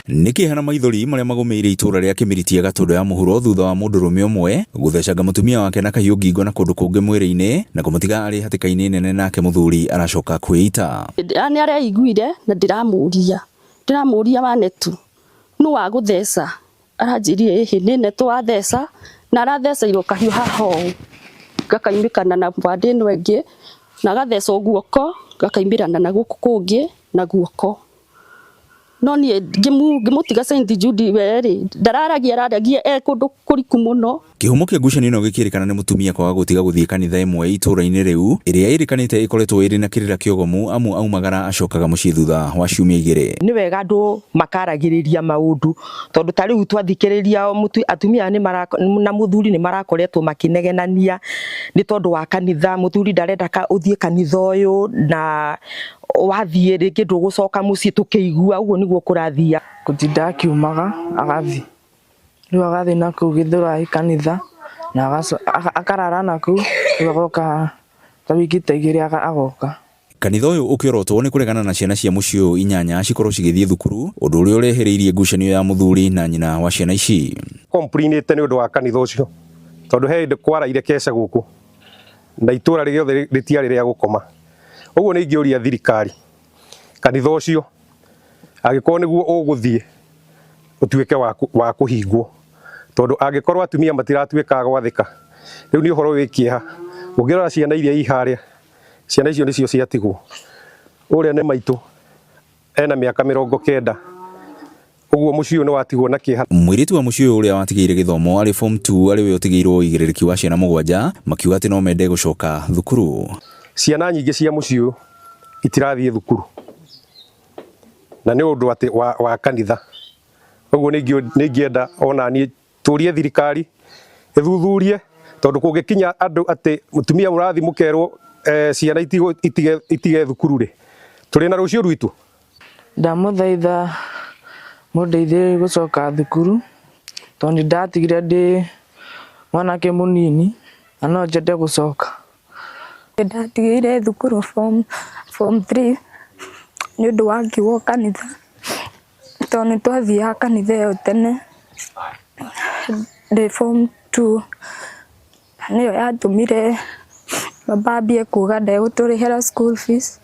Nĩ kĩeha na maithori marĩa magũmĩire itũũra rĩa Kĩmiritia Gatũndũ ya mũhuro thutha wa mũndũrũme ũmwe gũthecanga mũtumia wake na kahiũ ngingo na kũndũ kũngĩ mwĩrĩ-inĩ na kũmũtiga arĩ hatĩka-inĩ nene nake mũthuri aracoka kwĩita. Nĩ areiguire na ndĩramũria ndĩramũria wanetu nũ wagũtheca aranjĩrire ĩhĩ nĩ netũ watheca na aratheceirwo kahiũ haha ũũ gakaimĩkana na bande ĩno ĩngĩ na agathecwo guoko gakaimĩrana na gũkũ kũngĩ na guoko no niĩ ngĩmũtiga Saint Jude we rĩ ndararagia araragia e kũndũ kũriku mũno. Kĩhumo kĩa ngucanio ĩno gĩkĩrĩkana nĩ mũtumia kwaga gũtiga gũthiĩ kanitha ĩmwe itũũra-inĩ rĩu ĩrĩa ĩrĩkanĩte ĩkoretwo ĩrĩ na kĩrĩra kĩogomu amu aumagara acokaga mũciĩ thutha wa ciumia igĩrĩ. Nĩ wega andũ makaragĩrĩria maũndũ tondũ ta rĩu twathikĩrĩria atumia nĩ na mũthuri nĩ marakoretwo makĩnegenania nĩ tondũ wa kanitha. Mũthuri ndarenda ũthiĩ kanitha ũyũ na wathiĩ rĩngĩ ndũgũcoka mũciĩ, tũkĩigua ũguo nĩguo kũrathia. Gũtinda akiumaga agathiĩ rĩu agathiĩ na kũu Gĩthũrai kanitha na akarara na kũu rĩu agoka ta wiki ta igĩrĩ agoka. Kanitha ũyũ ũkĩorotwo nĩ kũregana na ciana cia mũciĩ ũyũ inyanya cikorwo cigĩthiĩ thukuru, ũndũ ũrĩa ũrehereirie ngucanio ya mũthuri na nyina wa ciana ici. Complainĩte nĩ ũndũ wa kanitha ũcio tondũ he hĩndĩ kwaraire keca gũkũ na itũũra rĩothe rĩtiarĩ rĩa gũkoma. Ũguo nĩ ingĩũria thirikari kanitha ũcio angĩkorwo nĩguo ũgũthiĩ ũtuĩke wa kũhingwo, tondũ angĩkorwo atumia matiratuĩka a gwathĩka rĩu nĩ ũhoro wĩ kĩeha. Ũngĩrora ciana iria i harĩa, ciana icio nĩcio ciatigwo. Ũrĩa nĩ maitũ ena mĩaka 90, ũguo mũciĩ ũyũ nĩ watigwo na kĩeha. Mũirĩtu wa mũciĩ ũyũ ũrĩa watigĩire gĩthomo arĩ form 2 arĩ we ũtigĩirwo ũigĩrĩrĩki wa ciana mũgwanja makiuga atĩ no mende gũcoka thukuru. Ciana nyingĩ cia mũciĩ ũyũ itirathiĩ thukuru na nĩ ũndũ atĩ wa kanitha. Ũguo nĩ ingĩenda ona niĩ tũrie thirikari ĩthuthurie, tondũ kũngĩkinya andũ atĩ mũtumia mũrathiĩ mũkerwo ciana itige thukuru rĩ, tũrĩ na rũciũ rwitũ. Ndamũthaitha mũndeithie gũcoka thukuru tondũ nĩ ndatigire ndĩ mwanake mũnini na no nyende gũcoka. Ndatigĩire thukuru form 3 nĩ ũndũ wa ngiugo kanitha tondũ nĩ twathiaga kanitha ĩyo tene ndĩ form 2 nĩyo yatũmire baba ambie kuga ndegũtũrĩhĩra school fees.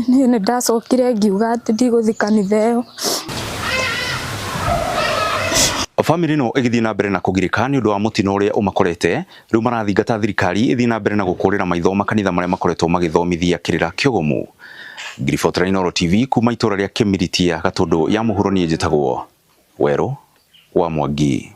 Niĩ nĩ ndacokire ngiuga atĩ ndigũthiĩ kanitha ĩyo. Bamĩrĩ ĩno ĩgĩthiĩ na mbere na kũgirĩka nĩ ũndũ wa mũtino ũrĩa ũmakorete, rĩu marathingata thirikari ĩthiĩ na mbere na gũkũrĩra maitho makanitha marĩa makoretwo magĩthomithia kĩrĩra kĩogomu. Ngiribotera Inooro TV kuma itũũra rĩa Kĩmiritia Gatũndũ ya mũhuro, niĩ njĩtagwo Werũ wa Mwangi.